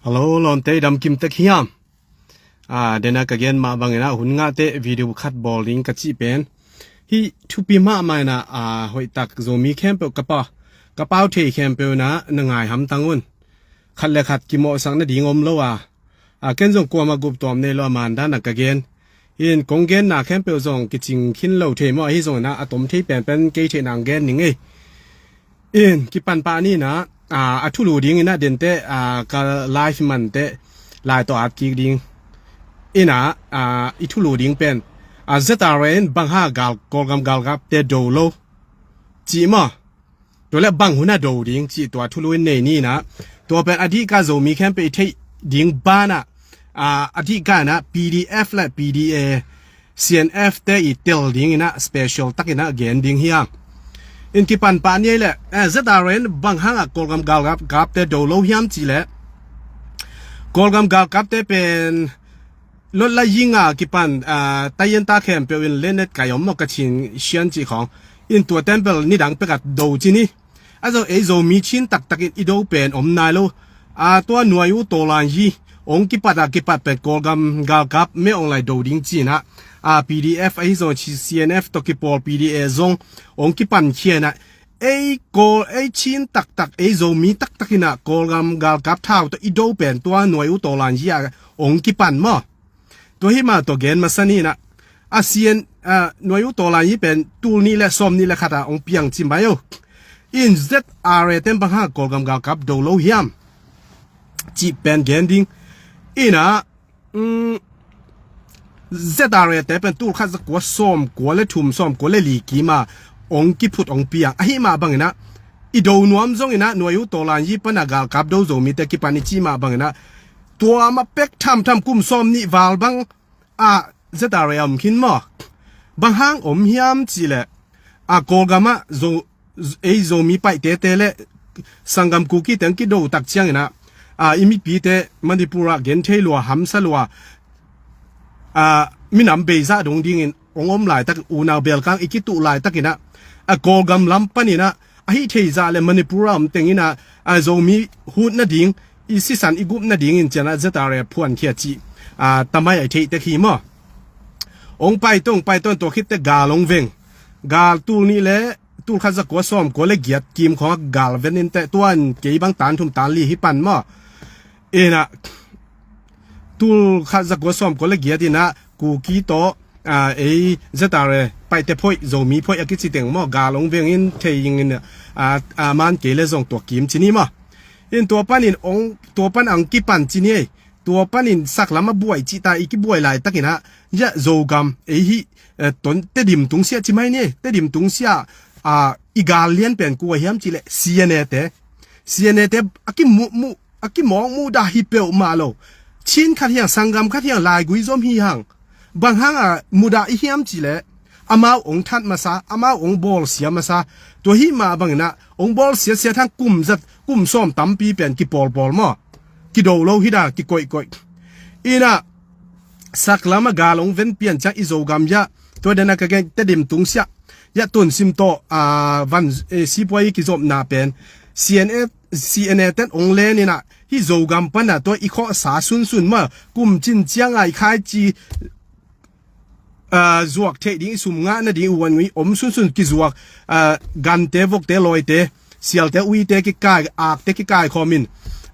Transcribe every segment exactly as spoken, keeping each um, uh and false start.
Hello, lawmte i damkim tek hiam? Ah, dena ka gen mah bangin ah hun ngahte video khat bawl ding ka cih pen, hih thupi mahmah in ah, ah, hoihtak Zomi khempeuh ka pa, ka pau thei khempeuh in ah na ngai hamtang un. Khat le khat kimawhsak nading om lo a, ah, ken zong kuamah gup tuam nei lo a, mandan ah ka gen. In kong genna khempeuh zong kicing khin lo thei maw, ahi zongin ah a tom thei penpen kei theihna ang gen ning ei. In kipan pah ni in ah, ah, a thulu dingin ah dente, ah, ka live mante lai tawh at kik ding. In ah, ah, i thulu ding pen, ah, Z R A in bang hang gal, Kawlgam galkapte do lo cih maw? Tua le bang hun a do ding cih tua thulu in nei ni in ah, tua pen a dihka Zomi khempeuh i theih ding banah, ah, a dihka in ah P D F le P D A, C N F te i tel dingin ah special takin ah gen ding hi hang. In kipan pah ni ei leh, eh, Z R A in bang hang a Kawlgam galkap, kapte do lo hiam cih leh, Kawlgam galkapte pen Lawt la ying a kipan, ah, taiyan ta khempeuh in lenet kai om maw, Kachin, Shan cih khawng. In tua temple nidang pek a do ci ni. A zo ei Zomi Chin taktak in i do pen om nai lo. Ah, tua Nuai U Tawlan Yi ong kipat a kipat pen Kawlgam galkap me ong lai do ding ci in ah, ah, P D F ahi zong C N F tawh kipawl P D A zong ong kipan khia in ah, ei Kawl, ei Chin taktak, ei Zomi taktak in ah Kawlgam galkap thau tawh i do pen tua Nuai U Tawlan Yi a ong kipan maw? Tua hi mah tawh gen masa ni in ah, a C N, ah, Nuai U Tawlan Yi pen tul nih le sawm nih le khat a ong piang ci mai o. In Z R A ten bang hang Kawlgam galkap do lo hiam cih pen gen ding. In ah, um, Z R A te pen tul khat za kua sawm kua le thum, sawm kua le li kim a ong kiphut ong piang. Ahi mah bangin ah, i do nuam zongin ah, Nuai U Tawlan Yi pan a galkap do Zomite kipan i cih mah bangin ah, tua mah pek thamtham kum sawm nih val bang, ah, Z R A om khin maw? Bang hang om hiam cih leh, ah, Kawlgam ah Zo, ei Zomi Paite te le sanggam Kuki teng kido tak ciangin ah, ah, i mipite Manipur ah gen thei lua, hamsa lua, ah, minam beizah dong dingin ong om laitak, unau belkang i kituh laitakin ah, a Kawlgam lam panin ah, ahi thei zah le Manipur a om tengin ah, a Zomi hut nading, i sisan i gup nadingin cian ah Z R A phuan khia cih, ah, tamai a i theih tek hi maw? Ong pai tong, pai tong, tua khit teh gal ong veng. Gal tul nih le, tul khat za kua sawm kua le giat kim khawng ah gal ven in teh, tuan kei bang tan thum tan li hi pan maw? In ah, tul khat za kua sawm kua le giat in ah, Kuki tawh, ah, ei Z R A, Paite phoih, Zomi phoih a kici teng maw, gal ong veng in thei ing in, ah, ah, man kei le zong tua kim ci ni maw? In tua panin ong, tua pan ang kipan ci ni ei. Tua panin saklam a buai cih ta, i kibuai laitakin ah, ya Zogam, ei hi, eh, ton Tedim tungsiah ci mai ni ei. Tedim tungsiah, ah, i gal lian pen kua hiam cih leh C N A te. C N A te a kimuh muh, a kimawk muh dah hi peuhmah lo. Chin khat hiang, sanggam khat hiang, laigui zom hi hang. Bang hang a mudah i hiam cih leh, amau ong that masa, amau ong bawlsia masa. Tua hi mah bangin ah, ong bawlsia sia thang kum zat, kum sawm tampi pen kipawlpawl maw? Kido lo hi dah, kikoihkoih. In ah, saklam a gal ong ven pian ciang i Zogam ya, tua den a ka gen Tedim tungsiah ya, Tonsim tawh, ah, van, eh, sipuai i kizopna pen C N A, C N A ten ong len in ah, hih Zogam pan ah tua i khawhsa sunsun maw, kum cin ciang a i khaici, ah, zuak theih ding, i sum ngah nading, i uan ngui om sunsun kizuak, ah, gante, vokte, lawite, sialte, uite kikai, akte kikai khawm in,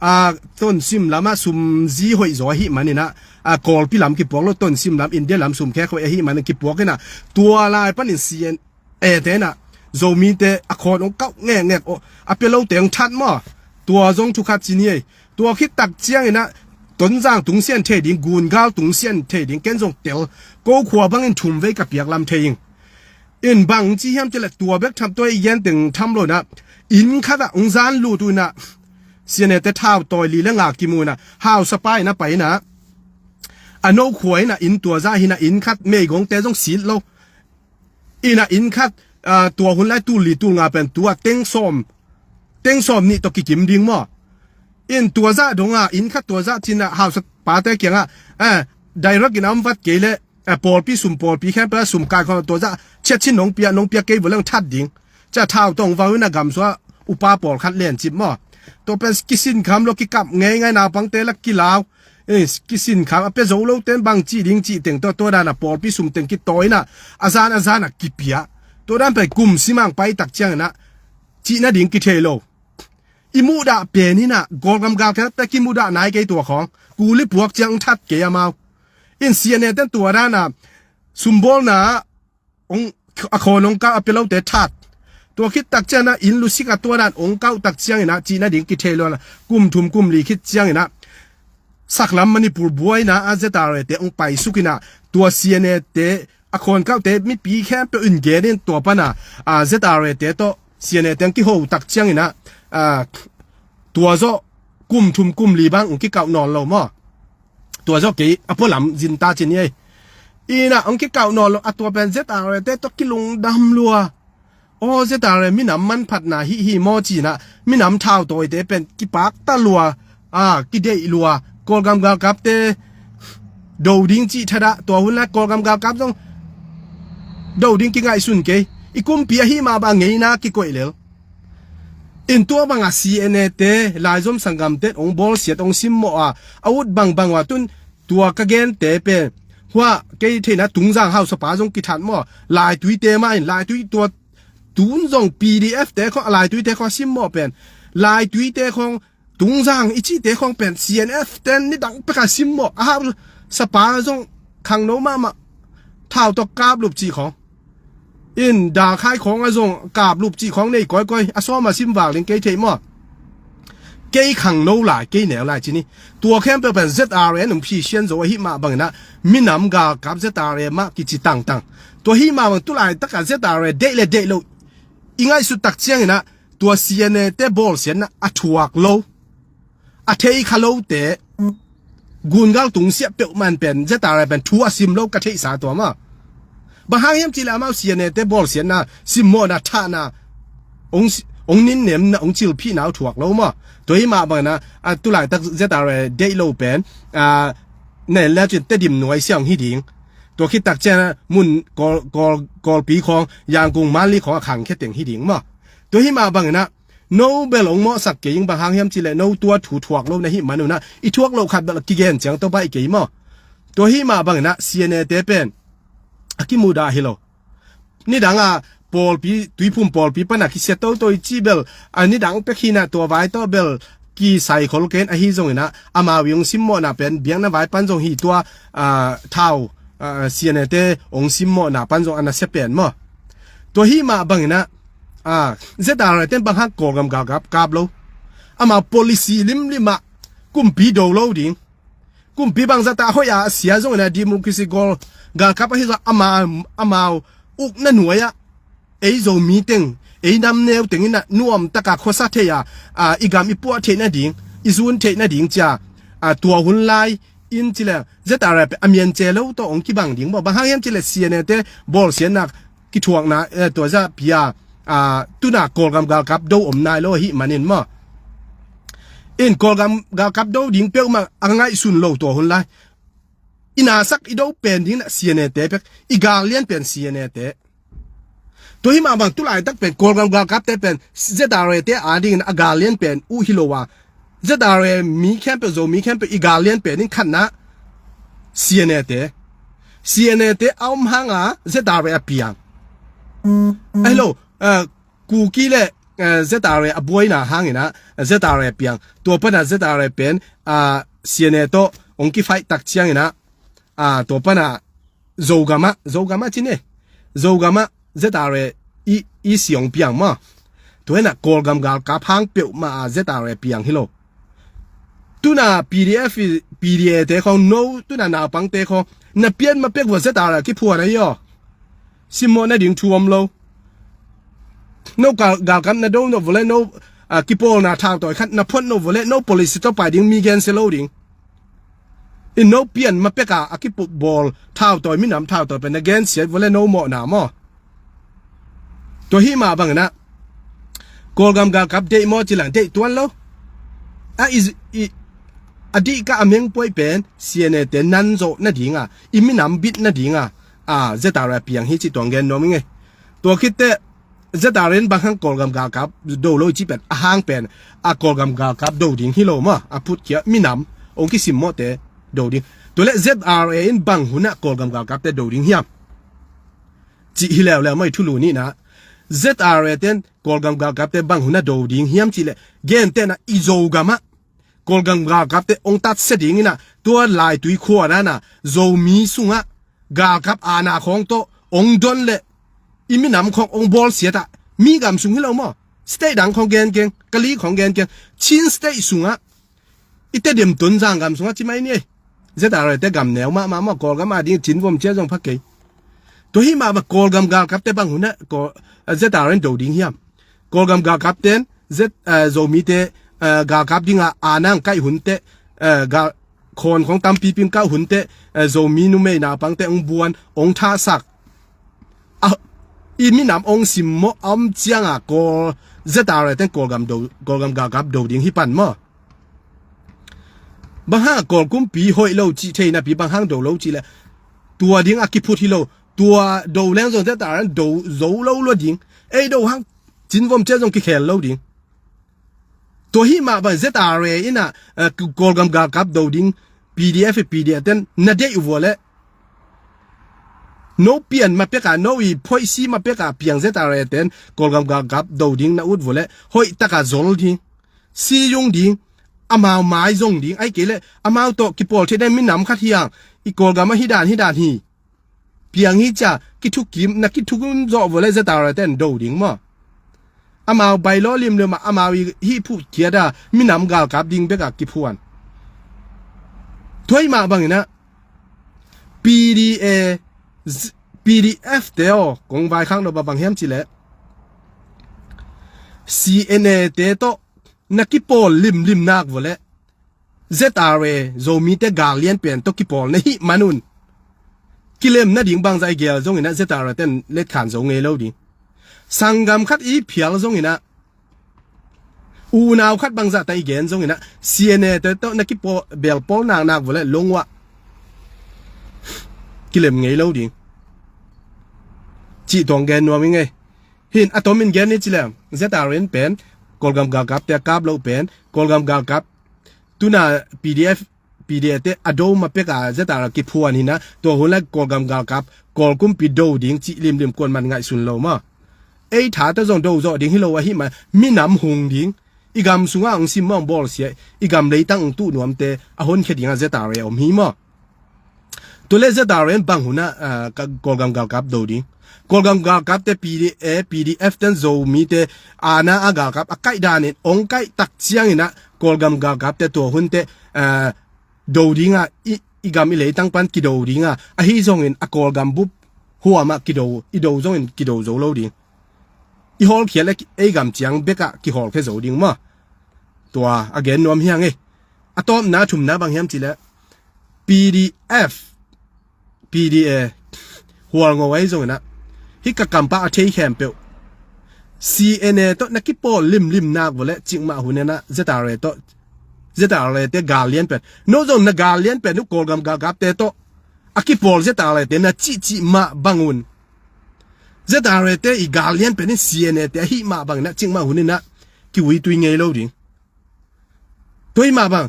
ah, Tonsim lam ah sum zi hoih zaw ahih manin ah, ah, Kawlpi lam kipuak lo, Tonsim lam, India lam sum khek hoih ahih manin kipuak in ah, tua lai panin C N A te in ah, Zomite a khawn ong kauh ngekngek, a pia lote ong that maw? Tua zong thu khat ci ni ei. Tua khit tak ciangin ah, Tonzang tungsiah in thei ding, Gungal tungsiah in thei ding, ken zong tel, ko khua bangin thum vei ka piak lam thei ing. In bang ci hiam cih leh, tua bek tham, tua i gen teng tham lo in ah, inn khat ah ong zan lut uh in ah, C N A te thau tawi li le nga kimu in ah, hausapa in ah pai in ah, a no khua in ah, inn tua zah hi in ah, inn khat, meigongte zong sit lo. In ah inn khat, ah, tua hun lai tul li tul nga pen tua teng sawm, teng sawm nih tawh kikim ding maw? In tua zah dong a, inn khat tua zah ci in ah, hausapate kiangah, eh, direct in ah om vat kei leh, eh, pawlpi sum, pawlpi khempeuh sum kaikhawm, tua zah ciah cin nong pia, nong pia kei vua leng that ding. Ciah thau tawh ong vau in ah, gamsua upa pawlkhat lencip maw? Tua pen kisinkham lo, kikap ngeingai, naupangte la kilau. Eh, kisinkham a pia zo lo ten bang cih ding cih teng tawh, tua dan a pawlpi sum teng kitawi in ah, a zan a zan a kipia. Tua dan pen kum simang pai tak ciangin ah, cih nading kithei lo. I muhdah pen in ah, Kawlgam galkapte kimudah nai kei tua khawng. Kuli puak ciang that kei amau. In C N A ten tua dan a, sumbawlna, ong, a khawn ong kau a pia lote that. Tua khit tak ciangin ah, inn lusik a tua dan ong kau tak ciangin ah, cih nading kithei lo in ah, kum thum kum li khit ciangin ah, saklam Manipur buaina a Z R A te ong paisuk in ah, tua C N A te, a khawn kaute mipi khempeuh in gen in, tua pan a, a, Z R A te tawh C N A te ong kiho tak ciangin ah, a, tua zawh kum thum kum li bang ong kikauh nawn lo maw. Tua zawh kei a pualam zin ta ci ni ei. In ah ong kikauh nawn lo a, tua pen Z R A te tawh kilungdam lua. Aw, Z R A minam manphatna hi hi maw ci in ah, minam thautawite pen kipakta lua, a, kideih lua. Kawlgam galkapte do ding cih thadah, tua hun lai Kawlgam galkap zong do ding kingaihsun kei. I kumpi ahih mah bang ngeina kikoih lel. In tua bang a C N A te, laizom sanggamte ong bawlsiat, ong simmawh a, a ut bangbang uh a, tun tua ka gente pen, hua, kei theihna Tungzang hausapa zong kithat maw, Laituite mah in, Laitui tua tun zong P D F te khawng, Laituite khawng simmawh pen, Laituite khawng, Tungzang i cihte khawng pen C N F ten nidang pek a simmawh, a hausapa zong khangno mahmah, thau tawh kaplup cih khawng. In dalkhai khawng a zong kaplup cih khawng nei kawikawi, a sawm a sim val ding kei theih maw. Kei khangno lai, kei neu lai ci ni. Tua khempeuh pen Z R A in ong phisian zo ahih mah bangin ah, minam galkap Z R A mah kici tangtang. Tua ahih mah bang tulaitak a Z R A deih le deih lo i ngaihsut tak ciangin ah, tua C N A te bawlsiatna a thuak lo, a thei kha lote, gungal tungsiah peuhmah in pen Z R A pen thu a sim lo ka theihsa tua maw. Bang hang hiam cih leh amau C N A te bawlsiatna, simmawhna, thahna, ong si-, ong ninnemna, ong cilphihna uh thuak lo maw. Tua ahih mah bangin ah, a, tulaitak Z R A deih lo pen, a, na en le cin Tedim nuai sia ong hi ding. Tua khit tak ciang ah mun Kawl, Kawl, Kawlpi khawng, Yangon, Mandalay khawng a khangkhia teng hi ding maw. Tua ahih mah bangin ah, no bel ong mawhsak kei ing, bang hang hiam cih leh no tua thu thuak lo na hih man un ah, i thuak loh khat bel a kigen ciang tawh baih kei maw. Tua ahih mah bangin ah C N A te pen a kimudah hi lo. Nidang a pawlpi, Tuiphum pawlpi pan a kisia toto i cih bel, a, nidang pek hi in ah, tua vai tawh bel kisai khol kei in, ahi zongin ah amau i ong simmawhna pen biakna vai pan zong hi tua, a, thau, a, C N A te ong simmawhna pan zong a nasia pen maw. Tua ahih mah bangin ah, a, Z R A ten bang hang Kawlgam galkap kap lo. Amau policy limlim ah kumpi do lo ding. Kumpi bangzah ta hoih a sia zongin ah, democracy gal, galkap ahi zong ama, amau ukna nuai ah, ei Zomi teng, ei namneu teng in ah nuamtak a khuasa thei a, a, i gam i puah theih nading, i zun theih nading ci a, a, tua hun lai in ci leh Z R A pen a mian ce lo tawh ong kibang ding maw. Bang hang hiam cih leh C N A te bawlsiatna kithuakna, eh, tua zah pi a, a, tu-in ah Kawlgam galkap do om nai lo ahih manin maw. In Kawlgam galkap do ding peuhmah a ngaihsun lo tua hun lai. I nasak i do pen ding in ah C N A te pek, i gal lian pen C N A te. Tua ahih mah bang tulaitak pen Kawlgam galkapte pen Z R A te adingin a gal lian pen uh hi lo a, Z R A mi khempeuh, Zomi khempeuh i gal lian pen in khatna C N A te. C N A te a om hang a Z R A a piang. Ahi lo, eh, Kuki le, eh, Z R A a buaina hangin ah Z R A a piang. Tua pan a Z R A pen, ah, C N A tawh ong kifaih tak ciangin ah, ah, tua pan a Zogam ah, Zogam ah ci ni. Zogam ah Z R A i, i siong piang maw. Tua hi in ah Kawlgam galkap hang peuhmah a Z R A piang hi lo. Tu-in ah P D F i, P D A te khawng no, tu-in ah naupangte khawng na pian ma pek vua Z R A kiphuan ahi aw. Simmawh nading thu om lo. No gal, galkap na do nop vua leh no, ah, kipawlna thautawi khat na phot nop vua leh no policy tawh pai ding, mi gensia lo ding. In no pian ma pek a, a kipup bawl thautawi, minam thautawi pen na gensiat vua leh no mawhna maw. Tua ahih mah bangin ah Kawlgam galkap deih maw ci leng deih tuan lo. A i, i, a dih ka a mengpuai pen C N A te nan zawh nading a, i minam bit nading a, a, Z R A piang hi cih tua ong gen nuam ing ei. Tua khit teh Z R A in bang hang Kawlgam galkap do lo i cih pen a hang pen a Kawlgam galkap do ding hi lo maw, a phutkhia minam ong kisimmawhte do ding. Tua leh Z R A in bang hunah Kawlgam galkapte do ding hiam? Cih hi leuleu maw i thulu nihna. Z R A ten Kawlgam galkapte bang hunah do ding hiam cih leh, gentehna i Zogamah Kawlgam galkapte ong tatsia ding inah, tua Laitui khua nanah Zomi sungah galkap aana khawng tawh ong don leh i minam khawng ong bawlsiat ah, mi gam sung hi lo maw, state dang khawng gen keng, Kali khawng gen keng, Chin State sungah, i Tedim, Tonzang gam sungah ci mai ni ei. Z R A te gam neu mahmah maw, Kawlgam ading Chin vom cia zong pha kei. Tua hi mah bang Kawlgam galkapte bang hunah Kawl, eh, Z R A in do ding hiam? Kawlgam galkapten Z, eh, Zomite, eh, galkap dinga aana ong kaih hun teh, eh, gal, khawn khawng tampipi ong kah hun teh, eh, Zomi numei naupangte ong buan, ong thahsak, a, i minam ong simmawh a om cianga Kawl, Z R A ten Kawlgam do, Kawlgam galkap do ding hi pan maw? Bang hang Kawl kumpi hoih lo cih thei napi bang hang do lo cih leh, tua ding a kiphut hi lo. Tua do leng zong Z R A in do zo lo lua ding. Ei do hang Chin vom cia zong kikhel lo ding. Tua hi mah bang Z R A inah, eh, Kawlgam galkap do ding, P D F, P D F ten na deih uh vua leh, no pian ma peka, no i phoihsi ma peka piang Z R A ten Kawlgam galkap do ding na ut vua leh, hoih taka zol ding, si zung ding, amau mai zong ding, ahih kei leh amau tawh kipawl thei den minam khat hi hang, i Kawlgam ah hi dan hi dan hi, piang hi cia kithukim, na kithukim zawh vua leh Z R A ten do ding maw? Amau bailo limlim ah, amau i hih phutkhia da minam galkap ding beka kiphuan. Tua hi mah bang inah P D A, Z-, P D F te aw, kong vaikhak nop a bang hiam cih leh, C N A te tawh na kipawl limlim nak vua leh, Z R A, Zomite gal lianpen tawh kipawl na hih man un, kilem nading bangzah i gel zong inah Z R A ten letkhan zo ngei lo ding. Sanggam khat i phial zong inah, unau khat bangzah ta i gen zong inah, C N A te tawh na kipawl, belpawl nak nak vua leh long uah kilem ngei lo ding. Cih tuang gen nuam i ngei. Hin a tomin gen ni ci leh, Z R A in pen Kawlgam galkapte a kap loh pen, Kawlgam galkap tuna P D F, P D F te a do ma peka Z R A kiphuan hi inah, tua hun leh Kawlgam galkap, Kawl kumpi do ding cih limlim kuaman ngaihsun lo maw? Ei tha tawh zong do zawh ding hi lo ahih man, minam hung ding, i gam sungah ong simmawh ong bawlsia, i gam leitang ong tuh nuamte a honkhia dingah Z R A om hi maw? Tua leh Z R A in bang hunah, ah, ka, Kawlgam galkap do ding? Kawlgam galkapte P D A, P D F ten Zomite aana a galkap a kaih danin ong kaih tak ciang inah Kawlgam galkapte tua hun teh, ah, do dingah, i, i gam i leitang pan kido dingah, ahi zongin a Kawlgam bup huamah kido, i do zongin kido zo lo ding. I hawlkhia leh ei gam ciang bekah kihawlkhia zo ding maw? Tua a gen nuam hi hang ei. A tawpna, thumna bang hiam cih leh, P D F, P D A, hualngo ahi zong inah, hih ka kampau a thei khempeuh, C N A tawh na kipawl limlim nak vua leh, cikmah hun inah Z R A tawh, Z R A te gal lianpen, no zong na gal lianpen uh Kawlgam galkapte tawh a kipawl Z R A te na cihcih mah bang un, Z R A te i gal lianpen in C N A te ahih mah bang inah cikmah hun inah kiuitui ngei lo ding. Tua hi mah bang,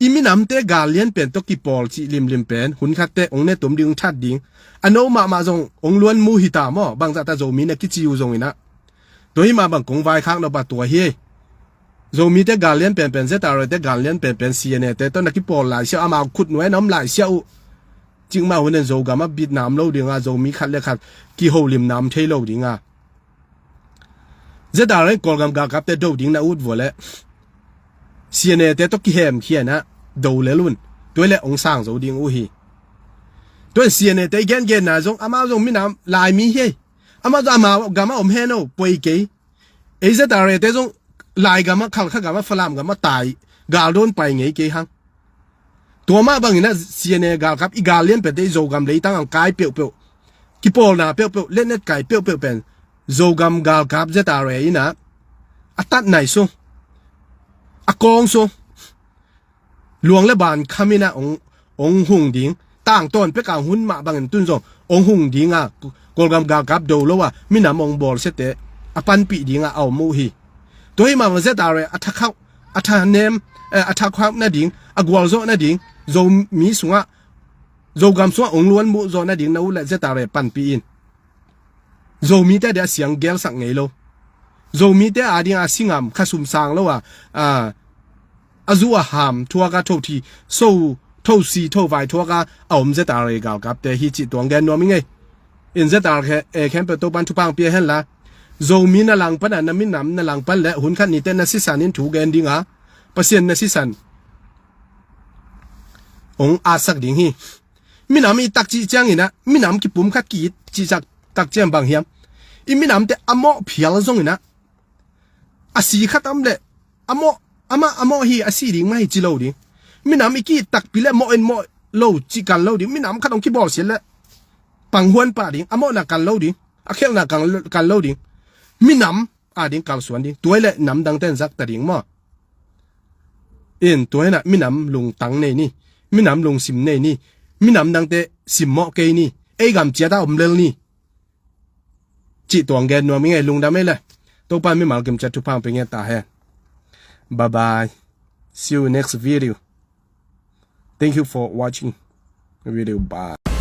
i minamte gal lianpen tawh kipawl cih limlim pen hun khat teh ong ne tum ding, ong that ding. A no mahmah zong ong luan mu hi ta maw, bangzah ta Zomi na kici uh zong inah. Tua hi mah bang kong vaikhak nop a tua hi. Zomite gal lianpen pen, Z R A te gal lianpen pen, C N A te tawh na kipawl laisiah uh, amau khutnuai na om laisiah uh, cikmah hun in Zogam ah bitna om lo dinga, Zomi khat le khat kiholimna om thei lo dinga. Z R A in Kawlgam galkapte do ding na ut vua leh, C N A te tawh kihemkhia inah do lel un. Tua leh ong sang zo ding uh hi. Tua in C N A te i gengenna zong, amau zong minam Laimi hi ei. Amau zong amau gam ah om hen o, poi kei. Ei Z R A te zong Lai gam ah, Khalkha gam ah, Falam gam ah tai, galdawn pai ngei kei hang. Tua mah bang inah C N A galkap i gal lianpente i Zogam leitang ah kai peuhpeuh, kipawlna peuhpeuh, letnet kai peuhpeuh pen Zogam galkap Z R A inah a tatnai sung, a kawng sung, luang le ban kham inah ong, ong hung ding. Tangtawn peka hun mah bangin tun zong ong hung dinga, Kawlgam galkap do lo a minam ong bawlsiate a panpih dingah a om uh hi. Tua hi mah bang Z R A a thakhauh, a thanem, eh, a thakhauh nading, a gualzawh nading, Zomi sungah, Zogam sungah ong luan muh zawh nading na uh le Z R A panpih in. Zomite dia siang gelsak ngei lo. Zomite a dinga singam khasum sang lo a, a, a zu a ham thuaka thothi, so, thosi thovai thuaka a om Z R A galkapte hi cih tuang gen nuam i ngei. In Z R A khempeuh Topan thupha pia hen la, Zomi na langpan a, na minam na langpan le hun khat nite na sisan in thu gen dinga, Pasian na sisan ong atsak ding hi. Minam i tak cih ciangin ah, minam kipum khat ki-it cih sak tak ciang bang hiam? I minamte a mawh phial zongin ah, a si khat om le, a mawh, amah a mawh hi, a si ding mah hi ci lo ding. Minam i ki-it takpi le mawh in mawh lo cih kal lo ding. Minam khat ong kibawlsia le panghuan pah ding, a mawhna kal lo ding, a khelhna kal, kal lo ding. Minam a ding kalsuan ding. Tua i le namdangte in zakta ding maw? In tua inah minam lungtang nei ni, minam lungsim nei ni, minam dangte simmawh kei ni, ei gam ciata om lel ni. Cih tuang gen nuam i ngei. Lungdam ei le. Topa mimal kim ciat thupha pia nge ta hen. Bye bye. See you next video. Thank you for watching video. Bye.